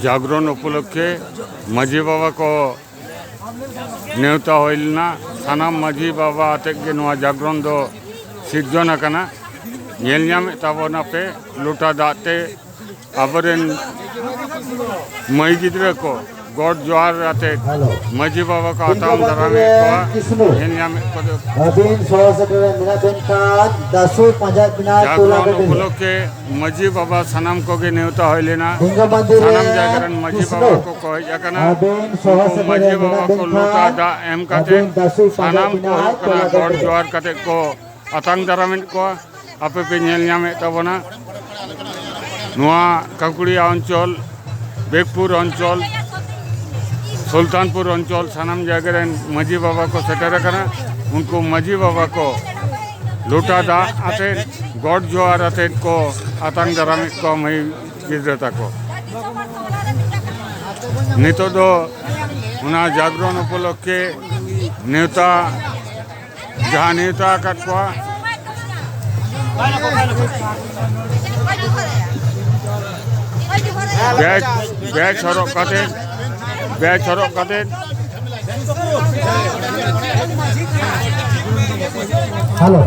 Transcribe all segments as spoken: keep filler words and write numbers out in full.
ᱡᱟᱜᱽᱨᱚᱱ ᱩᱯᱚᱞᱚᱠᱠᱷᱮ ᱢᱟᱹᱡᱷᱤ ᱵᱟᱵᱟ ᱠᱚ ᱱᱮᱣᱛᱟ ᱦᱩᱭ ᱞᱮᱱᱟ᱾ ᱥᱟᱱᱟᱢ ᱢᱟᱹᱡᱷᱤ ᱵᱟᱵᱟ ᱟᱛᱮᱫ ᱜᱮ ᱱᱚᱣᱟ ᱡᱟᱜᱽᱨᱚᱱ ᱫᱚ ᱥᱤᱨᱡᱚᱱ ᱟᱠᱟᱱᱟ᱾ ᱧᱮᱞ ᱧᱟᱢᱮᱫ ᱛᱟᱵᱚᱱᱟᱯᱮ, ᱞᱚᱴᱟ ᱫᱟᱜ ᱛᱮ ᱟᱵᱚᱨᱮᱱ ᱢᱟᱹᱭ ᱜᱤᱫᱽᱨᱟᱹ ᱠᱚ ᱜᱚᱰ ᱡᱚᱦᱟᱨ ᱟᱛᱮᱫ ᱢᱟᱹᱡᱷᱤ ᱵᱟᱵᱟ ᱠᱚ ᱟᱛᱟᱝ ᱫᱟᱨᱟᱢᱮᱫ ᱠᱚᱣᱟ᱾ ᱧᱮᱞ ᱧᱟᱢᱮᱫ ᱠᱚᱫᱚ ᱟᱹᱵᱤᱱ ᱥᱚᱦᱚᱨ ᱥᱮᱴᱮᱨ ᱨᱮ ᱢᱮᱱᱟᱜ ᱵᱤᱱ ᱠᱷᱟᱱ ᱫᱟᱥᱩ ᱯᱟᱸᱡᱟ ᱵᱤᱱᱟ ᱴᱚᱞᱟ ᱡᱟᱜᱽᱨᱚᱱ ᱜᱟᱹᱰᱤ ᱨᱮ᱾ ᱩᱯᱚᱞᱚᱠᱠᱷᱮ ᱢᱟᱹᱡᱷᱤ ᱵᱟᱵᱟ ᱥᱟᱱᱟᱢ ᱠᱚᱜᱮ ᱱᱮᱣᱛᱟ ᱦᱩᱭ ᱞᱮᱱᱟ᱾ ᱰᱷᱤᱝᱜᱟᱹ ᱢᱟᱹᱡᱷᱤ ᱨᱮ ᱥᱟᱱᱟᱢ ᱡᱟᱭᱜᱟ ᱨᱮᱱ ᱢᱟᱹᱡᱷᱤ ᱠᱤᱥᱱᱩ᱾ ᱵᱟᱵᱟ ᱠᱚᱠᱚ ᱦᱮᱡ ᱟᱠᱟᱱᱟ᱾ ᱟᱹᱵᱤᱱ ᱥᱚᱦᱚᱨ ᱩᱱᱠᱩ ᱥᱮᱴᱮᱨ ᱢᱟᱹᱡᱷᱤ ᱨᱮ ᱵᱟᱵᱟ ᱢᱮᱱᱟᱜ ᱠᱚ ᱵᱤᱱ ᱞᱚᱴᱟ ᱠᱷᱟᱱ ᱫᱟᱜ ᱮᱢ ᱠᱟᱛᱮ ᱟᱹᱵᱤᱱ ᱫᱟᱥᱩ ᱯᱟᱸᱡᱟ ᱥᱟᱱᱟᱢ ᱠᱚ ᱵᱤᱱᱟ ᱦᱩᱭᱩᱜ ᱠᱟᱱᱟ ᱴᱚᱞᱟ ᱜᱚᱰ ᱜᱟᱹᱰᱤ ᱨᱮ᱾ ᱡᱚᱦᱟᱨ ᱠᱟᱛᱮ ᱠᱚ ᱟᱛᱟᱝ ᱫᱟᱨᱟᱢᱮᱫ ᱠᱚᱣᱟ᱾ ᱟᱯᱮ ᱯᱮ ᱧᱮᱞ ᱧᱟᱢᱮᱫ ᱛᱟᱵᱚᱱᱟ ᱱᱚᱣᱟ ᱠᱟᱸᱠᱩᱲᱤᱭᱟ ᱚᱧᱪᱚᱞ, ᱵᱮᱜᱽᱯᱩᱨ ᱚᱧᱪᱚᱞ, ᱥᱩᱞᱛᱟᱱᱯᱩᱨ ᱚᱧᱪᱚᱞ, ᱥᱟᱱᱟᱢ ᱡᱟᱭᱜᱟ ᱨᱮᱱ ᱢᱟᱹᱡᱷᱤ ᱵᱟᱵᱟ ᱠᱚ ᱥᱮᱴᱮᱨ ᱟᱠᱟᱱᱟ᱾ ᱩᱱᱠᱩ ᱢᱟᱹᱡᱷᱤ ᱵᱟᱵᱟ ᱠᱚ ᱞᱚᱴᱟ ᱫᱟᱜ ᱟᱛᱮᱫ, ᱜᱚᱰ ᱡᱚᱦᱟᱨ ᱟᱛᱮᱫ ᱠᱚ ᱟᱛᱟᱝ ᱫᱟᱨᱟᱢᱮᱫ ᱠᱚᱣᱟ ᱢᱟᱹᱭ ᱜᱤᱫᱽᱨᱟᱹ ᱛᱟᱠᱚ᱾ ᱱᱤᱛᱚᱜ ᱫᱚ ᱚᱱᱟ ᱡᱟᱜᱽᱨᱚᱱ ᱩᱯᱚᱞᱚᱠᱠᱷᱮ ᱱᱮᱣᱛᱟ ᱡᱟᱦᱟᱸ ᱱᱮᱣᱛᱟ ᱟᱠᱟᱫ ᱠᱚᱣᱟ᱾ ᱵᱮᱪ, ᱵᱮᱪ ᱦᱚᱨᱚᱜ ᱠᱟᱛᱮ, ᱵᱮᱪ ᱦᱚᱨᱚᱜ ᱠᱟᱛᱮ᱾ ᱦᱮᱞᱳ,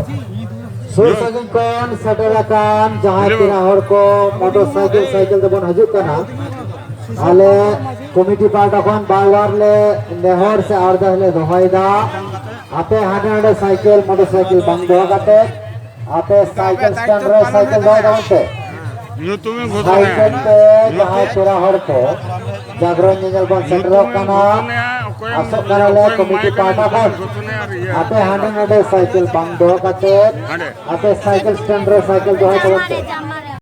ᱥᱩᱨ ᱥᱟᱺᱜᱤᱧ ᱠᱷᱚᱱ ᱥᱮᱴᱮᱨ ᱟᱠᱟᱱ ᱡᱟᱦᱟᱸᱭ ᱦᱮᱞᱳ᱾ ᱯᱮᱲᱟ ᱦᱚᱲ ᱠᱚ ᱢᱚᱴᱚᱨ ᱥᱟᱭᱠᱮᱞ, ᱥᱟᱭᱠᱮᱞ ᱛᱮᱵᱚᱱ ᱦᱤᱡᱩᱜ ᱠᱟᱱᱟ, ᱟᱞᱮ ᱠᱚᱢᱤᱴᱤ ᱯᱟᱦᱴᱟ ᱠᱷᱚᱱ ᱵᱟᱨ ᱵᱟᱨ ᱞᱮ ᱱᱮᱦᱚᱨ ᱥᱮ ᱟᱨᱫᱟᱥ ᱞᱮ ᱫᱚᱦᱚᱭᱮᱫᱟ, ᱟᱯᱮ ᱦᱟᱸᱰᱮ ᱱᱟᱰᱮ ᱥᱟᱭᱠᱮᱞ, ᱢᱚᱴᱚᱨ ᱥᱟᱭᱠᱮᱞ ᱵᱟᱝ ᱫᱚᱦᱚ ᱠᱟᱛᱮ, ᱟᱯᱮ ᱥᱟᱭᱠᱮᱞ ᱥᱴᱮᱱᱰ ᱨᱮ ᱥᱟᱭᱠᱮᱞ ᱫᱚᱦᱚᱭ ᱛᱟᱵᱚᱱ ᱯᱮ᱾ ᱧᱩᱛᱩᱢᱮ ᱜᱷᱳᱥᱚᱱᱟᱭᱟ᱾ ᱥᱟᱭᱠᱮᱞ ᱛᱮ ᱡᱟᱦᱟᱸᱭ ᱯᱮᱲᱟ ᱦᱚᱲ ᱠᱚ ᱡᱟᱜᱽᱨᱚᱱ ᱧᱮᱧᱮᱞ ᱵᱚᱱ ᱥᱮᱴᱮᱨᱚᱜ ᱠᱟᱱᱟ, ᱟᱥᱚᱜ ᱠᱟᱱᱟᱞᱮ ᱠᱚᱢᱤᱴᱤ ᱯᱟᱦᱴᱟ ᱠᱷᱚᱱ ᱟᱯᱮ ᱦᱟᱸᱰᱮ ᱱᱟᱰᱮ ᱥᱟᱭᱠᱮᱞ ᱵᱟᱝ ᱫᱚᱦᱚ ᱠᱟᱛᱮ, ᱦᱟᱸᱰᱮ᱾ ᱟᱯᱮ ᱥᱟᱭᱠᱮᱞ ᱥᱴᱮᱱᱰ ᱨᱮ ᱥᱟᱭᱠᱮᱞ ᱫᱚᱦᱚᱭ ᱛᱟᱵᱚᱱ ᱯᱮ᱾